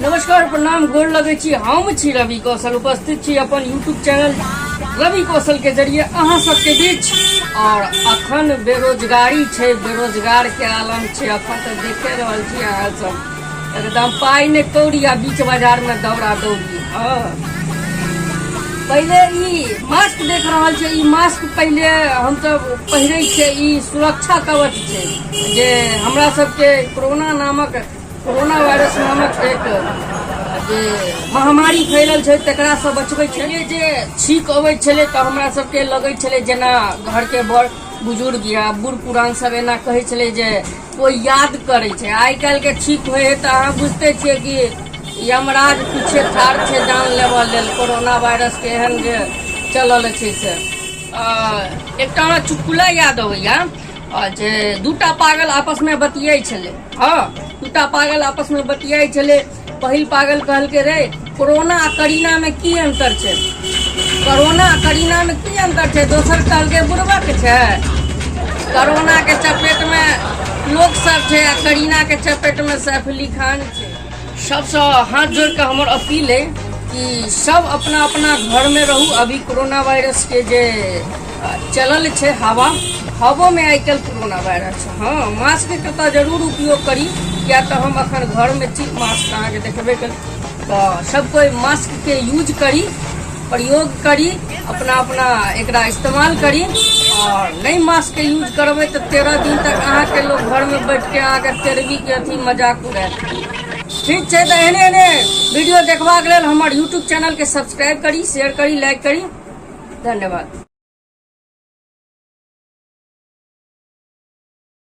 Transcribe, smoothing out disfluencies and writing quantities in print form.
नमस्कार, प्रणाम, गोर लगै छी। हम छी रवि कौशल, उपस्थित छी अपन यूट्यूब चैनल रवि कौशल के जरिए अहाँ सबके बीच। और अखन बेरोजगारी छै, बेरोजगार के आलम छै। अखन तऽ देखे रहल छी अहाँ सब, एकदम पाइ ने कौड़ी आ बीच बाजार में दौड़ा दौड़ी। हँ, पहिले ई मास्क देख रहल छै, ई मास्क पहिले हमसब पहिरै छियै। ई सुरक्षा कवच छै जे हमरा सबके कोरोना नामक, कोरोना वायरस नामक एक जे महामारी फैलल छै, तकरासँ बचबै छै। जे छींक अबै छलै तऽ हमरा सबके लगै छलै जेना घरके बड़ बुजुर्ग या बूढ़ पुरान सब एना कहै छलै जे कोइ याद करै छै। आइ काल्हिके छींक होइ है तऽ अहाँ बुझिते छियै कि यमराज पीछे ठाढ़ छै जान लेबऽ लेल। कोरोना वायरसके एहन जे चलल छै से एकटा हमरा चुटकुला याद अबैया जे दूटा पागल आपसमे बतियाइ छलै। हँ, दूटा पागल आपसमे बतियाइ छलै। पहिल पागल कहलकै, रे, कोरोना आ करीनामे की अन्तर छै? कोरोना आ करीनामे की अन्तर छै? दोसर कहलकै, बुड़बक छै, कोरोनाके चपेटमे लोक सब छै आ करीनाके चपेटमे सैफ अली खान छै। सबसँ हाथ जोड़ि कऽ हमर अपील अइ कि सब अपना अपना घरमे रहू। अभी कोरोना वायरसके जे चलल छै हवा, हवोमे आइ काल्हि कोरोना वायरस छै। हँ, मास्कके तऽ जरूर उपयोग करी, किया तऽ हम अखन घरमे छी, मास्क अहाँके देखबे करी। तऽ सब कोइ मास्कके यूज करी, प्रयोग करी, अपना अपना एकरा इस्तेमाल करी। आओर नहि मास्कके यूज करबै तऽ 13 दिन तक अहाँके लोग घरमे बैठके अहाँके तेरहवींके अथी मजाक उड़ायत। ठीक छै, तऽ एहने एहने वीडियो देखबाक लेल हमर यूट्यूब चैनलके सब्सक्राइब करी, शेयर करी, लाइक करी। धन्यवाद।